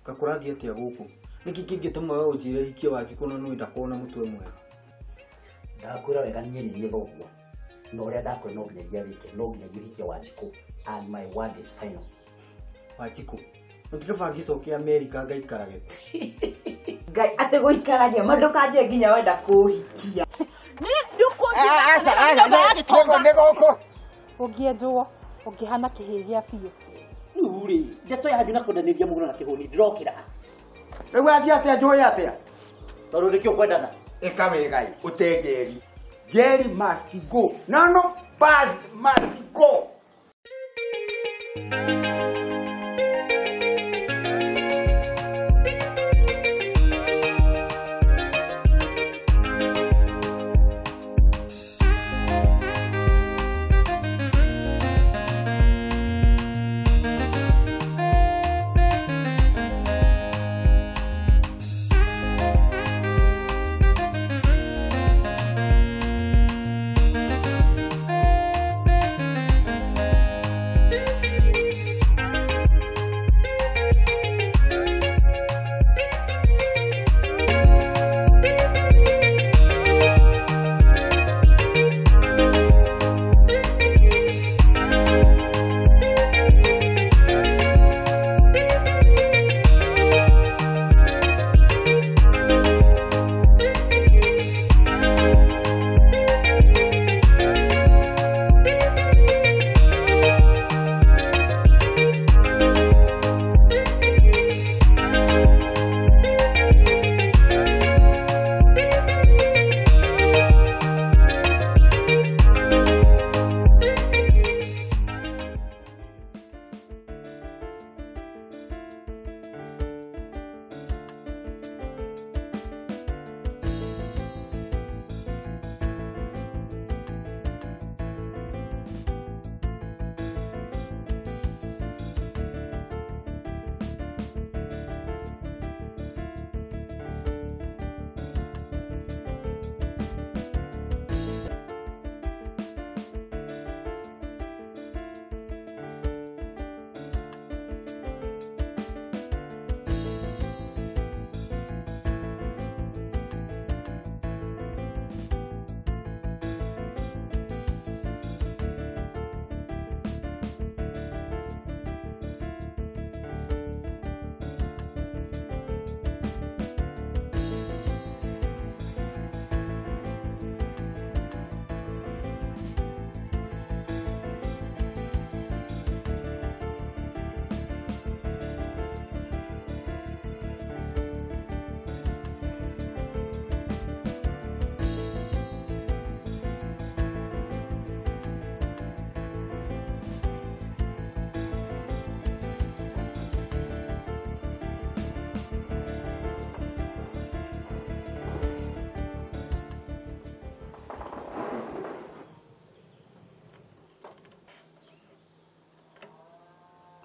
Kakũrathiĩ atĩa gũkũ? Nĩkĩ kĩngĩtũma we ũnjĩre hikie Wanjikũ na nĩũĩ ndakoragwo na mũtwe mwega? Ndakwĩra wega niĩ nĩ niĩ thoguo. Na ũrĩa ndakwĩra no nginyagia wĩke, no nginyagia ũhikie Wanjikũ and my word is final. Wanjikũ? No ti kaba ngĩcoke Amerika ngaikarage. Ngai atĩ gũikarania ma ndũkanjie nginya wenda kũhikia. Ũngĩenjwo ũngĩhana kĩhĩĩ gĩa biũ. Rĩu rĩ, ndeto yanyu na kwendanĩria mũgũnda na kĩhũni ndĩrokĩra. Rĩu athiĩ atĩa njũĩ atĩa? Tondũ nĩkĩo ngwendaga. Ĩka wega ĩ, ũte Njeri. Njeri must go. No no, bus must go.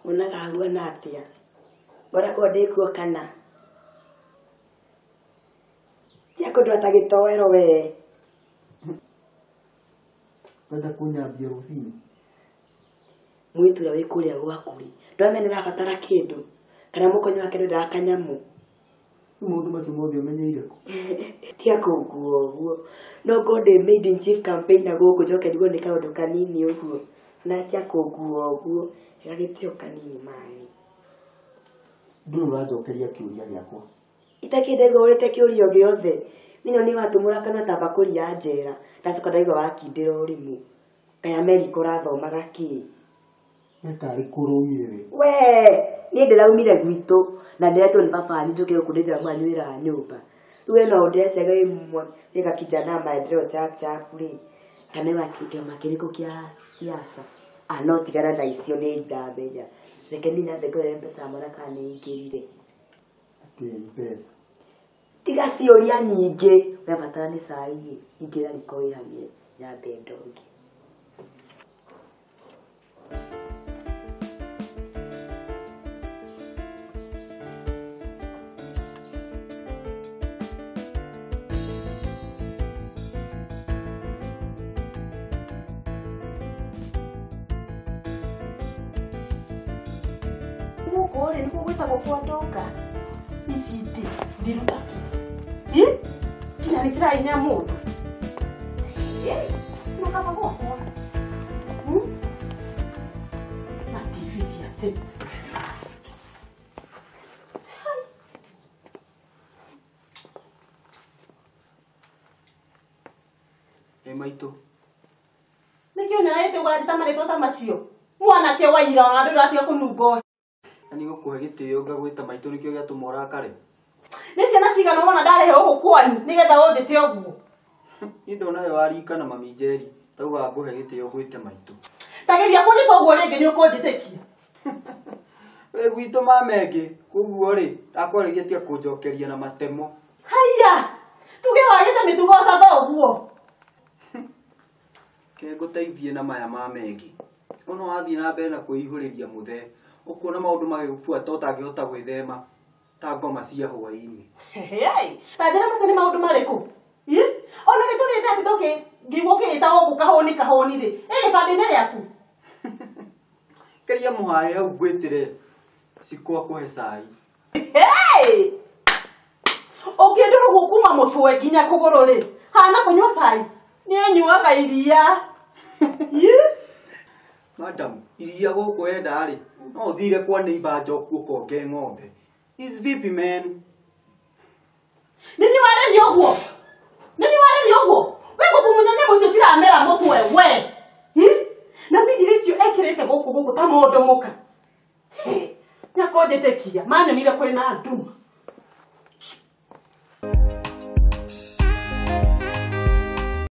Onaga huana atĩa? Ngoragwo ndĩkuo kana? Tiga kũndora ta gĩtoero we. Wenda kũnyambia rũcinĩ? Mũirĩtu ũrĩa wĩ kũrĩa gwaku rĩ, ndũramenya nĩũrabatara kĩndũ kana mũkonyo wake ndwendaga kanyamũ. Rĩu maũndũ macio mothe ũmenyeire kũ? Tiga kũngua ũguo. No ngorwo ndĩ maid in chief campaign na gũkũ njoke ndigwo nĩ kaũndũ kanini ũguo. Na tiga kũngua ũguo, gagĩtĩo kanini mani. Ndũrĩ ũranjokeria kĩũria gĩakwa. Itakĩndaigua ũrĩte kĩũria gĩothe. Nĩ nĩ watũmũra kanua ta mbakũri ya njera. Ndacoka ndaigua wakindĩra ũrimũ. Kaĩ Amerika ũrathomaga kĩ? Nĩ tarĩ kũraumire we. We, niĩ ndĩraumire gwitũ na ndĩretwo nĩ baba wanyu njũke gũkũ ndĩthĩra mwanyu wĩra wa nyũmba. Rĩu we no ũndĩrecega wĩ gakijana maendeleo chap chap rĩ. Kana wa kĩama kĩrĩkũ kĩa siasa? Ah, no tigana na icio nĩ ndamenya. Reke niĩ nyambe ngorere mbeca ya mwana kana nĩ ingĩrire. Atĩ mbeca? Tiga ciũria nyingĩ. Ũrabatara nĩ cai ĩ, ingĩra riko wĩhagĩre nyambe ndonge. Gũkũ rĩ nĩkuo gwĩtagwo kwa ndoka. Ici ithĩ ndiruta kĩ? Nginya nĩ cirainya mũndũ. No kaba gwakwa. Na TV cia tene. Ĩ maitũ. Nĩkĩo nyonaĩte ũganjĩta marĩtwa ta macio. Mwanake wa ira ona ndũratiga kũnunga. Na nĩ gũkũhe gĩtĩo ngagwĩta maitũ nĩkĩo gĩatũma ũrakare. Nĩ ciana cigana wona ndarehe gũkũ kwanyu nĩgetha ũnjĩte ũguo. Niĩ ndona we warika na mami Njeri ndauga ngũhe gĩtĩo ngwĩte maitũ. Ta geria kũnjĩta ũguo rĩngĩ nĩ ũkũnjĩtĩkia. Wĩ gwitũ mamengĩ koguo rĩ ndakwarĩria tiga kũnjokeria na matemo. Haiya! Tuge wagĩte mĩtugo ta thoguo. Ke ngũteithie na maya mamengĩ. Ono wathiĩ na mbere na kwĩihũrĩria mũthee ũkuona maũndũ magĩgũbuata ũtangĩhota gwĩthema ta ngoma cia hwaĩ-inĩ. Ta njĩra macio nĩ maũndũ marĩkũ? Ona nĩ tũrĩ ndatinda ngĩigua ũkĩĩta gũkũ kahũni kahũni rĩ, ĩ gĩbandĩ-inĩ rĩaku? Keria mũharĩ hau ngwĩtĩre cikwa kũhe cai. Ũkĩndũrũgwo kuma mũtwe nginya kũgũrũ rĩ, hana kũnyua cai? Niĩ nyuaga iria. Madam, iria gũkũ wenda rĩ, no ũthire kwa neighbor Njoku ũkonge ng'ombe. Is vipi man? Nĩ niĩ warĩria ũguo? Nĩ niĩ warĩria ũguo? We gũtumunya nyamũ icio ciramera mũtwe we. Na mĩthiri icio ekĩrĩte gũkũ gũkũ ta mũndũ mũka. Nĩakũnjĩtĩkia, manyonire kwĩna nduma.